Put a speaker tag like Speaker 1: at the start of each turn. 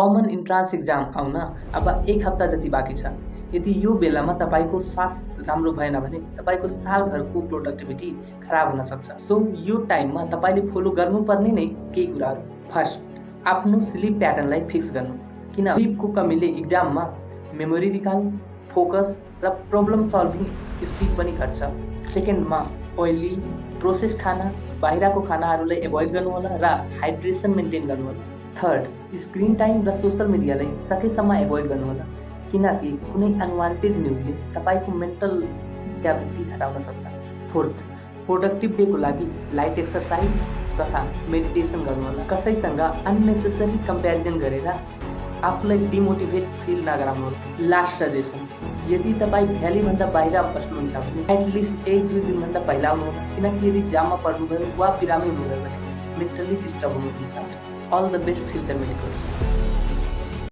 Speaker 1: Common entrance exam आउन अब 1 हप्ता जति बाँकी छ। यदि यो बेलामा तपाईँको स्वास्थ्य राम्रो भएन भने तपाईँको सालभरको प्रोडक्टिभिटी खराब हुन सक्छ। सो यो टाइममा तपाईँले फलो गर्नुपर्ने नै केही कुराहरू। फर्स्ट, आफ्नो स्लिप प्याटर्नलाई फिक्स गर्नु। किन स्लिपको कमीले एक्जाममा मेमोरी रिकल, फोकस र प्रब्लम सल्भिङ स्पिड पनि घट्छ। सेकेन्डमा, ओइली प्रोसेस खाना, बाहिरको खानाहरूलाई एभोइड गर्नुहोला र हाइड्रेसन मेन्टेन गर्नुहोला। थर्ड, स्क्रिन टाइम र सोसल मिडियालाई सकेसम्म एभोइड गर्नुहोला, किनकि कुनै अनवान्टेड न्युजले तपाईँको मेन्टल स्टेबिलिटी घटाउन सक्छ। फोर्थ, प्रोडक्टिभ डेको लागि लाइट एक्सर्साइज तथा मेडिटेसन गर्नुहोला। कसैसँग अननेसेसरी कम्पेरिजन गरेर आफूलाई डिमोटिभेट फिल नगराउनुहोला। लास्ट सजेसन, यदि तपाईँ भ्यालीभन्दा बाहिर बस्नुहुन्छ भने एटलिस्ट 1-2 दिनभन्दा पहिला आउनुहोला, किनकि यदि जाममा पर्नुभयो वा बिरामी हुनुभयो भने मेन्टली डिस्टर्ब हुनुहुन्छ। All the best future medicals.